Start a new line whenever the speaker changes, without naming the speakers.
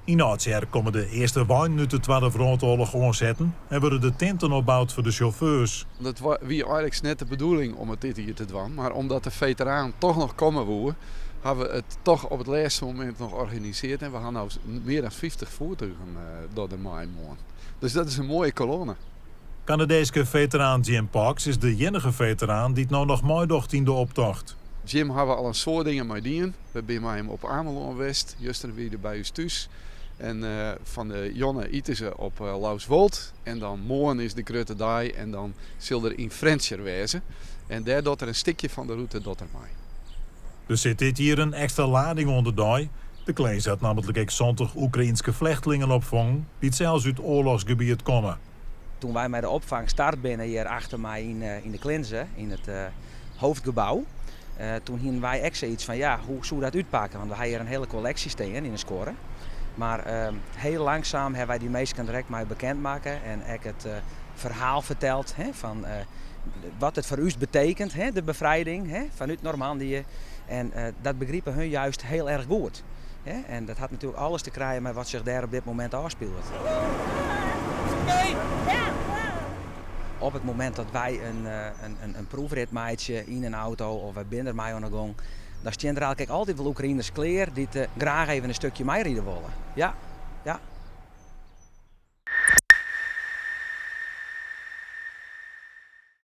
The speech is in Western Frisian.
Yn Aldtsjerk komme de earste weinen út de Twadde Wrâldoarloch oansetten en wurde de tinten opboud foar de sjauffeurs.
Dat wie eigenlik net de bedoeling om it dit jier te dwaan, mar omdat de feteraan toch noch komme woe, ha we it toch op it lêste momint noch organisearre en we ha no mear dan 50 voertugen dat der mei moarn. Dus dat is in moaie kolonne.
Kanadeeske feteraan Jim Parks is de iennige feteraan dy't no noch meidocht yn de optocht.
Jim ha we al in soad dingen mei dien. We binne mei him op Amelân west, juster wie er by ús thús. En fan de Jonne ite se op Lauswolt. En dan moarn is de grutte dei en dan sil er yn Frjentsjer wêze. En dêr docht er in stikje fan de rûte docht er mei.
Der sit dit jier in ekstra lading oan de dei. De Klinze hat nammentlik ek 70 Oekraïnske flechtlingen opfongen dy't sels út oarlochsgebiet komme.
Toen wy mei de opfang start binne hjir achter my yn de Klinze, yn it hoofdgebou, toen hienen wy ek sayts fan ja, hoe soe dat útpakke? Want we ha hjir in hiele kolleksje stean yn de skuorre. Mar hiel langsaam hawwe wy dy minsken der ek mei bekend makke en ek it ferhaal ferteld fan wat it foar ús betekent, de befrijding fanút Normandië. En dat begripe hun juist heel erg goed. En dat hat natuerlik alles te krijen mei wat sich dêr op dit momint ôfspilet. Op it momint dat wy in proefrit meitsje yn in auto of wy binne der mei oan de gong, dan stean der eigentlik altyd wol Oekraïners klear dy't graach even in stikje meiride wolle. Ja, ja.